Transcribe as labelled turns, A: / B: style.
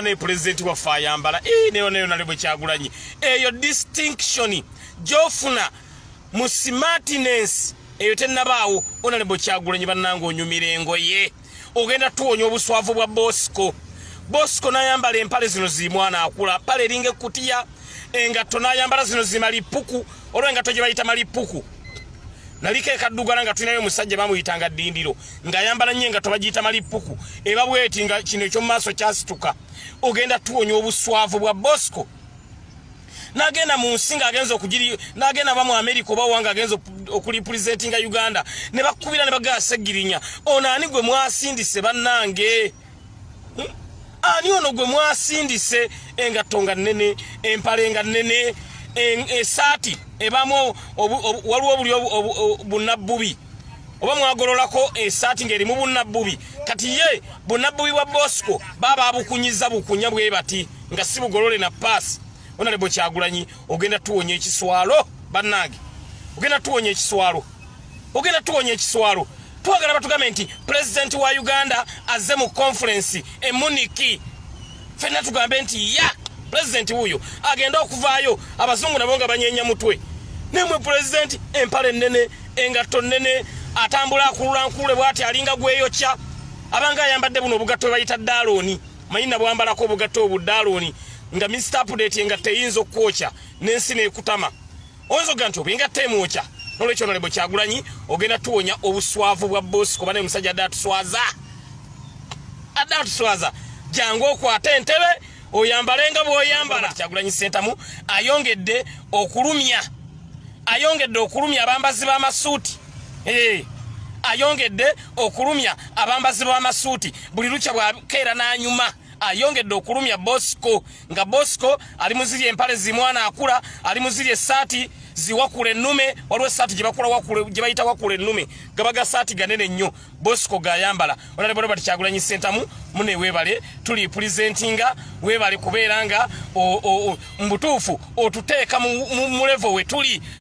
A: Ne pulezidenti waffe ayambala neyo neyo nalebo Kyagulanyi, eyo distinction gyofuna mu smartness eyo tennabaawo. Honorable Kyagulanyi, bannange, onyumira engoye. Ogenda tuwonya obuswavu bwa Bosco. Bosco nayambala empale zino zimwana akula, pale eringa ekkutiya, engatto nayambala zino zimalipuku, olwo engatto gye bayita malipuku. Naliko ekaddugala nga tulinayo omusajja bamuyitanga Ddindiro, ng'ayambala nnyo engatto bagiyita malipuku, eba bweti nga kino ekyomumaaso kyasituka. Ogenda tuwonya obuswavu bwa Bosco. Nagenda mu nsi ng'agenza okugiri, nagenda ba mu America oba wange agenza okurepresentinga Uganda, ne bakubira ne bagaa Segirinya, ono ani gwe mwasindise? Bannange, Ani ono gwe mwasindise? Engatto nga nnene, empale nga nnene, esaati ebamu waliwo obuli bunabbubi, oba mwagololako esaati ng'erimu bunabbubi. Kati ye bunabbubi bwa Bosco baba abukunyiza bukunya bwe bati nga si bugolole na paasi. Honorable Kyagulanyi, ogenda tuwonya ekiswalo. Bannange, ogenda tuwonya ekiswalo, ogenda tuwonya ekiswalo. Twagala batugambe nti pulezidenti wa Uganda azze mu conference e Munich, fenna tugambe nti ya pulezidenti wuuyo agenda okuvaayo, abazungu nabo nga banyenya mutwe. Nemwe pulezidenti, empale ennene, engatto nnene, atambula akulula nkulule bwati, alinga gweyokya, abanga ayambadde buno obugatto bwe bayita dalooni. Manyi nabwambalako obugatto obudalooni nga Mr Update, engatto eyinza okukwokya n'ensi n'ekutama. Oyinza okuga nti oba engatto emwokya. Nolwekyo, Honorable Kyagulanyi, ogenda tuwonya obuswavu bwa Bosco. Bane, omusajja adde atuswaza, adde atuswaza. Jangu okwate entebe, oyambale nga bw'oyambala. Kyagulanyi Sentamu ayongedde okulumya, ayongedde okulumya abambazi b'amasuuti. Ayongedde okulumya abambazi b'amasuuti. Buli lukya bwakeera n'anyuma, ayongedde okulumya Bosco, nga Bosco ali muziri empale zimwana akula, ali muziri essaati ziwakula ennume. Waliwo essaati gye bayita wakula ennume, gaba gasaati ganene nnyo Bosco gayambala. Honorable Robert Kyagulanyi Sentamu, mune weebale tuli presentinga, weebale kubeera nga mu butuufu otuteeka mu level we tuli.